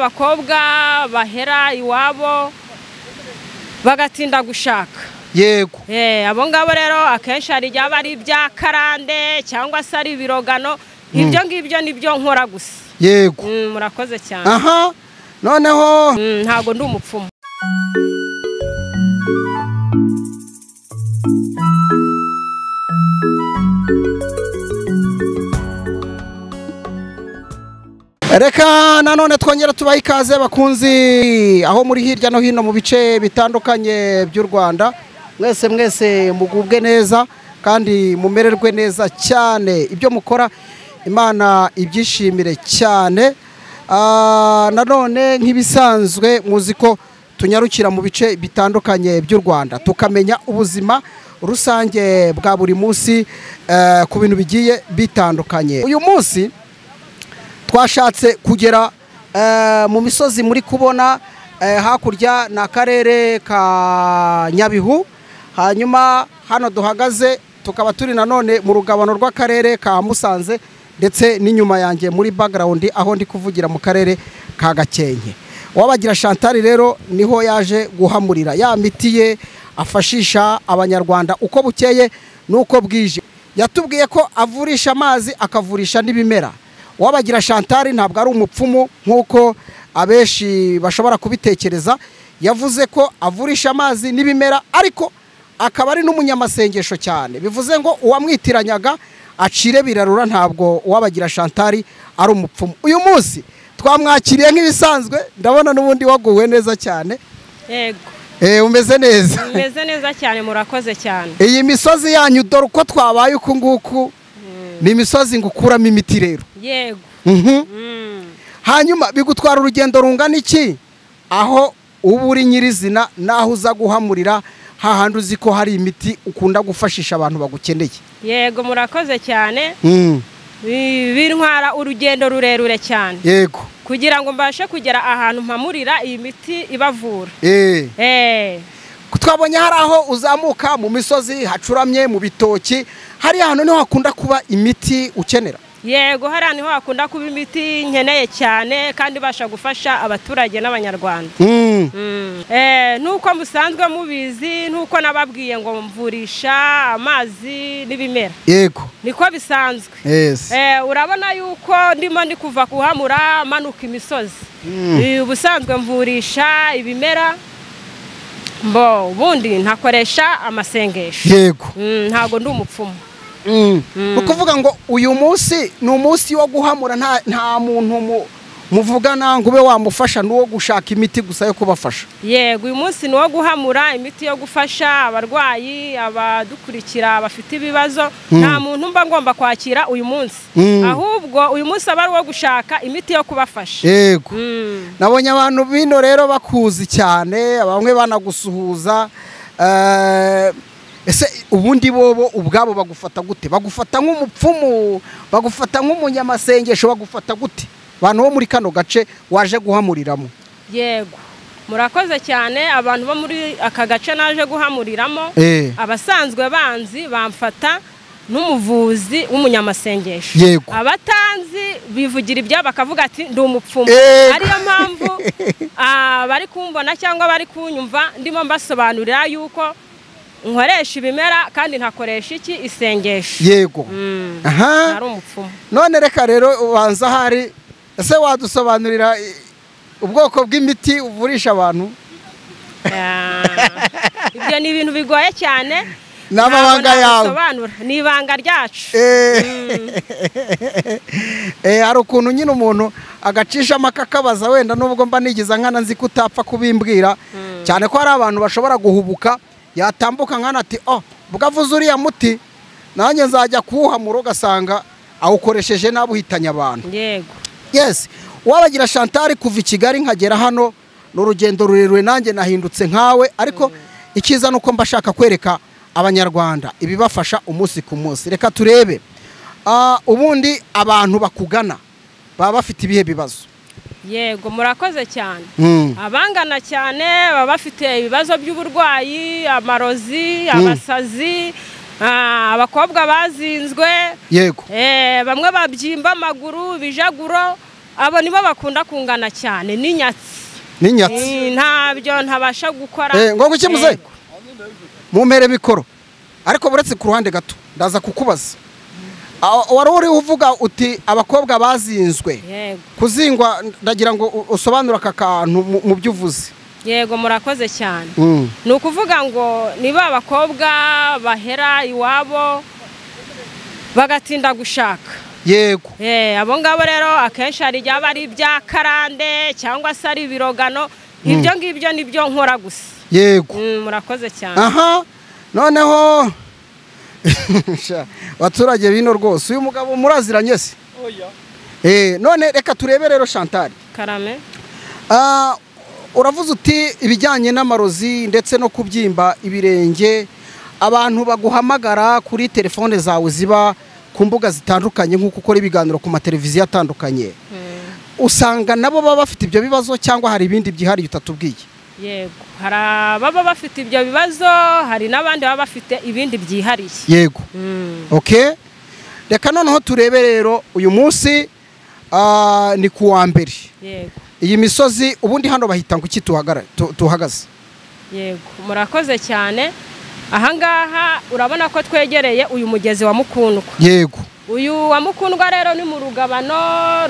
b'abakobwa bahera iwabo bagatinda gushaka. Yego. Abo ngabo rero akenshi hari igihe aba ari ibya karande cyangwa se ari ibirogano, ibyo ngibyo nibyo nkora gusa. Yego. Murakoze cyane. Aha, noneho ntago ndi umupfumu. Reka nanone twongera tubaha ikaze bakunzi aho muri hirya no hino mu bice bitandukanye by'u Rwanda. Mwese mwese mugubwe neza kandi mumererwe neza cyane, ibyo mukora Imana ibyishimire cyane. Nanone nk'ibisanzwe muzi ko tunyarukira mu bice bitandukanye by'u Rwanda tukamenya ubuzima rusange bwa buri munsi ku bintu bigiye bitandukanye. Uyu munsi twashatse kugera mu misozi muri kubona hakurya na karere ka Nyabihu, hanyuma hano duhagaze tukaba turi nanone mu rugabano rw'akarere ka Musanze, ndetse n'inyuma yanjye muri background aho ndi kuvugira mu karere ka Gakenke. Uwabagira Chantal rero niho yaje guhamurira ya miti ye afashisha abanyarwanda uko bukeye nuko bwije. Yatubwiye ko avurisha amazi akavurisha n'ibimera. Uwabagira Chantal ntabwo ari umupfumu nkuko abeshi bashobora kubitekereza. Yavuze ko avurisha amazi n'ibimera ariko akaba ari n'umunyamasengesho cyane. Bivuze ngo uwamwitiranyaga acire birarura, ntabwo Uwabagira Chantal ari umupfumu. Uyu munsi twamwakiriye nk'ibisanzwe, ndabona n'ubundi waguwe neza cyane. Yego. Umeze neza. Umeze neza cyane, murakoze cyane. Iyi misozi yanyu dore uko twabaye uku nguku. Ni imisozi ngukuramo imiti rero. Yego. Hanyuma bigutwara urugendo rungana iki aho uba uri nyirizina naho uza guhamurira hahandi uzi ko hari imiti ukunda gufashisha abantu bagukeneye? Yego, murakoze cyane. Bintwara urugendo rurerure cyane. Yego. Kugira ngo mbashe kugera ahantu mpamurira iyi miti ibavura. Twabonye hari aho uzamuka mu misozi hacuramye mu bitoki, hari ahantu niho hakunda kuba imiti ukenera? Yego, hari ahantu niho hakunda kuba imiti nkeneye cyane kandi ibasha gufasha abaturage n'abanyarwanda. Nuko musanzwe mubizi, nuko nababwiye ngo mvurisha amazi n'ibimera. Yego. Niko bisanzwe. Yes. Urabona yuko ndimo ndi kuva kuhamura manuka imisozi. Ubusanzwe mvurisha ibimera. Mbo ubundi ntakoresha amasengesho. Yego. Ntago ndi umupfumu. Ukuvuga ngo uyu munsi ni umunsi wo guhamura, nta muntu muvugana ngo ube wamufasha, nuwo gushaka imiti gusa yo kubafasha. Yego, uyu munsi ni wo guhamura imiti yo gufasha abarwayi, abadukurikira bafite ibibazo. Nta muntu mba ngomba kwakira uyu munsi. Ahubwo uyu munsi aba ari wo gushaka imiti yo kubafasha. Yego. Nabonye abantu bino rero bakuzi cyane, bamwe banagusuhuza. Ese ubundi bobo ubwabo bagufata gute? Bagufata nk'umupfumu, bagufata nk'umunyamasengesho, bagufata gute? Abantu bo muri kano gace waje guhamuriramo? Yego, murakoze cyane. Abantu bo muri aka gace naje guhamuriramo, abasanzwe banzi bamfata n'umuvuzi w'umunyamasengesho. Yego. Abatanzi bivugira ibya bakavuga ati ndi umupfumu. Ariyo mpamvu bari kumbona cyangwa bari kunyumva ndimo mbasobanurira yuko nkoresha ibimera kandi ntakoresha iki isengesho. Yego. Aha. Ari umupfumu. None reka rero ubanza hari, ese wadusobanurira ubwoko bw'imiti uvurisha abantu? Ibyo ni ibintu bigoye cyane. N'amabanga yawe. Ni ibanga ryacu. Hari ukuntu nyine umuntu agacisha amakakabaza wenda nubwo mba nigiza nkana nzi ko utapfa kubimbwira, cyane ko hari abantu bashobora guhubuka yatambuka nkana ati oh bwavuze uriya muti nanjye nzajya kuwuhamura, ugasanga awukoresheje nabuhitanye abantu. Yego. Yes. Uwabagira Chantal kuva i Kigali nkagera hano ni urugendo rurerure, nanjye nahindutse nkawe, ariko icyiza nuko mbashaka kwereka abanyarwanda ibibafasha umunsi ku munsi. Reka turebe ubundi abantu bakugana baba bafite ibihe bibazo? Yego, murakoze cyane. Abangana cyane baba bafite ibibazo by'uburwayi, amarozi, abasazi, abakobwa bazinzwe. Yego. Bamwe babyimba amaguru, bijaguro. Abo nibo bakunda kungana cyane n'inyatsi. N'inyatsi. Ntabyo ntabasha gukora. Ngo gukemuze. Mumpere mikoro. Ariko buretse ku ruhande gato ndaza kukubaza. Wari uri uvuga uti abakobwa bazinzwe. Yego. Kuzingwa ndagira ngo usobanure aka kantu mu byo uvuze. Yego, murakoze cyane. Ni ukuvuga ngo niba abakobwa bahera iwabo bagatinda gushaka. Yego. Abo ngabo rero akenshi hari igihe aba ari ibya karande cyangwa se ari ibirogano, ibyo ngibyo nibyo nkora gusa. Yego. Murakoze cyane. Aha, noneho abaturage bino rwose uyu mugabo muraziranye se? Oya. None reka turebe rero Chantal. Karame. Uravuze uti ibijyanye n'amarozi ndetse no kubyimba ibirenge, abantu baguhamagara kuri telefone zawe ziba ku mbuga zitandukanye nk'uko ukora ibiganiro ku mateleviziyo atandukanye, usanga nabo baba bafite ibyo bibazo cyangwa hari ibindi byihariye utatubwiye? Yego, hari ababa bafite ibyo bibazo, hari n'abandi baba bafite ibindi byihariye. Yego. Okay, reka noneho turebe rero uyu munsi ni ku wa mbere. Yego. Iyi misozi ubundi hano bahita ngo iki tuhagaze? Yego, murakoze cyane. Ahangaha urabona ko twegereye uyu mugezi wa Mukundwa. Yego. Uyu wa Mukundwa rero ni mu rugabano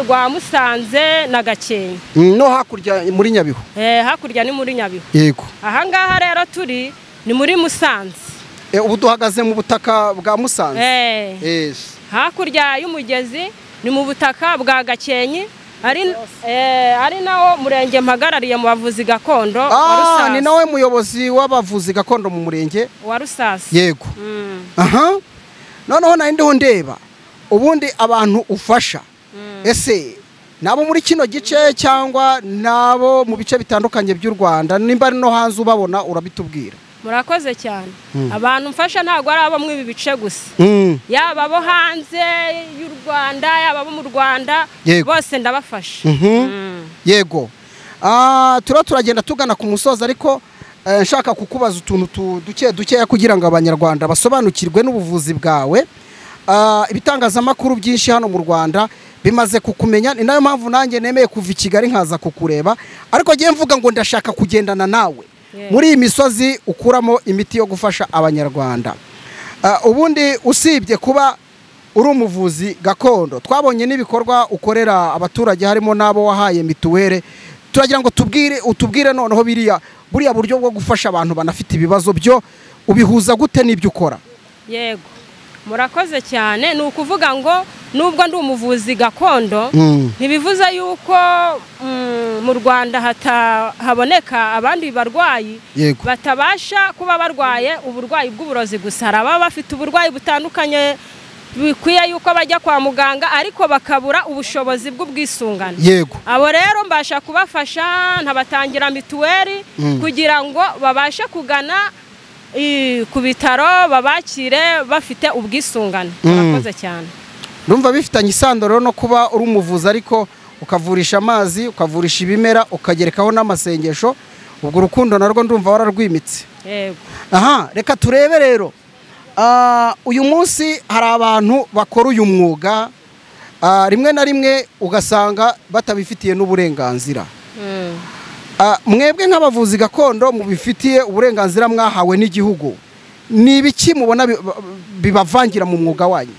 rwa Musanze na Gakenke. No hakurya muri Nyabihu. Hakurya ni muri Nyabihu. Yego. Ahangaha rero turi ni muri Musanze. Ubu duhagaze mu butaka bwa Musanze. Yes. Hakurya y'umugezi ni mu butaka bwa Gakenke. Ari nawo murenge mpagarariye mu bavuzi gakondo wa Rusasa. Ni nawe muyobozi w'abavuzi gakondo mu murenge wa Rusasa. Yego. Aha. Noneho nari ndiho ndeba ubundi abantu ufasha, ese nabo muri kino gice cyangwa nabo mu bice bitandukanye by'u Rwanda, nimba ari no hanze ubabona urabitubwira? Murakoze cyane. Abantu mfasha ntabwo ari abo mu ibi bice gusa, yaba abo hanze y'u Rwanda, yaba abo mu Rwanda, bose ndabafasha. Yego. Turagenda tugana ku musozi, ariko nshaka kukubaza utuntu duke dukeya kugira ngo abanyarwanda basobanukirwe n'ubuvuzi bwawe. Ibitangazamakuru byinshi hano mu Rwanda bimaze kukumenya, ni nayo mpamvu nanjye nemeye kuva i Kigali nkaza kukureba, ariko ngiye mvuga ngo ndashaka kugendana nawe muri iyi misozi ukuramo imiti yo gufasha abanyarwanda. Ubundi usibye kuba uri umuvuzi gakondo, twabonye n'ibikorwa ukorera abaturage harimo n'abo wahaye mituweli, turagira ngo utubwire noneho buriya buryo bwo gufasha abantu banafite ibibazo byo ubihuza gute n'ibyo ukora? Yego, murakoze cyane. Ni ukuvuga ngo nubwo ndi umuvuzi gakondo, ntibivuze yuko mu Rwanda haboneka abandi barwayi batabasha kuba barwaye uburwayi bw'uburozi gusa. Hari ababa bafite uburwayi butandukanye bikwiye yuko bajya kwa muganga ariko bakabura ubushobozi bw'ubwisungane. Yego. Abo rero mbasha kubafasha ntabatangira mituweli kugira ngo babashe kugana ku bitaro babakire bafite ubwisungane. Murakoze cyane. Ndumva bifitanye isano rero no kuba uri umuvuzi ariko ukavurisha amazi, ukavurisha ibimera, ukagerekaho n'amasengesho, ubwo urukundo narwo ndumva wararwimitse. Yego. Aha, reka turebe rero. Uyu munsi hari abantu bakora uyu mwuga, rimwe na rimwe ugasanga batabifitiye n'uburenganzira. Mwebwe nk'abavuzi gakondo mubifitiye uburenganzira mwahawe n'igihugu, ni ibiki mubona bibavangira mu mwuga wanyu?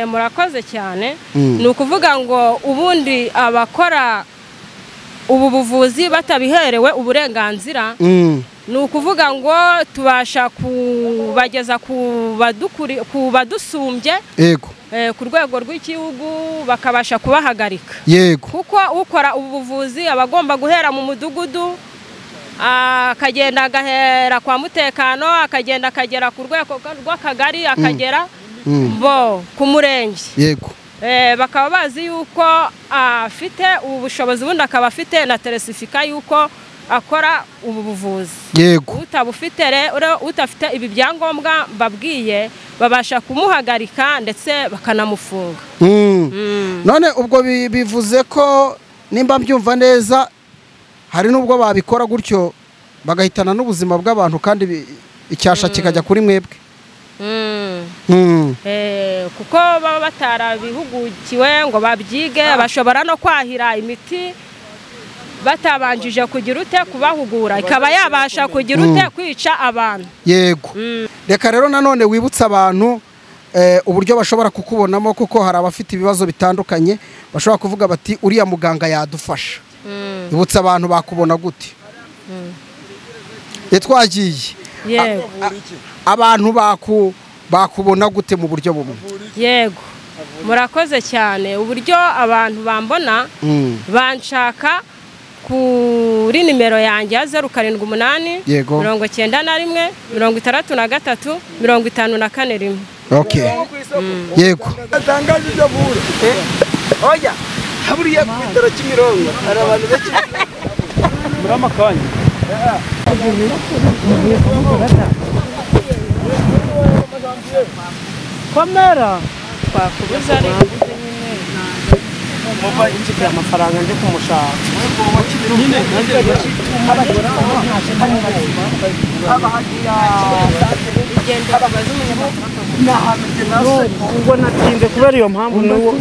Murakoze cyane. Ni ukuvuga ngo ubundi abakora ubu buvuzi batabiherewe uburenganzira, ni ukuvuga ngo tubasha kubageza ku badusumbye ku rwego rw'igihugu bakabasha kubahagarika. Yego. Kuko ukora ubu buvuzi aba agomba guhera mu mudugudu, akagenda agahera kwa mutekano, akagenda akagera ku rwego rw'akagari, akagera bo ku murenge. Yego. Bakaba bazi yuko afite ubu bushobozi, ubundi akaba afite na teresifika yuko akora ubu buvuzi. Yego. Utabufite rero, utafite ibi byangombwa mbabwiye, babasha kumuhagarika ndetse bakanamufunga. None ubwo bivuze ko nimba mbyumva neza hari nubwo babikora gutyo bagahitana n'ubuzima bw'abantu kandi icyasha kikajya kuri mwebwe? Kuko baba batarabihugukiwe ngo babyige, bashobora no kwahira imiti batabanjije kugira ute kubahugura, ikaba yabasha kugira ute kwica abantu. Yego. Reka rero nanone wibutsa abantu uburyo bashobora kukubonamo, kuko hari abafite ibibazo bitandukanye bashobora kuvuga bati uriya muganga yadufasha. Ibutsa abantu bakubona gute? Twagiye. Yego. Abantu bakubona gute mu buryo bumwe? Yego. Murakoze cyane. Uburyo abantu bambona, banshaka kuri nimero yanjye ya 078 91 63 54 1. Okay. Yego. Atangaje ibyo bura. Oya, haburiya ku bitaro Kimironko hari abantu benshi muri amakanya. Komera twakubuza ari muva inzira amafaranga nje kumushaka. Ubwo natinze kubera iyo mpamvu n'uwo.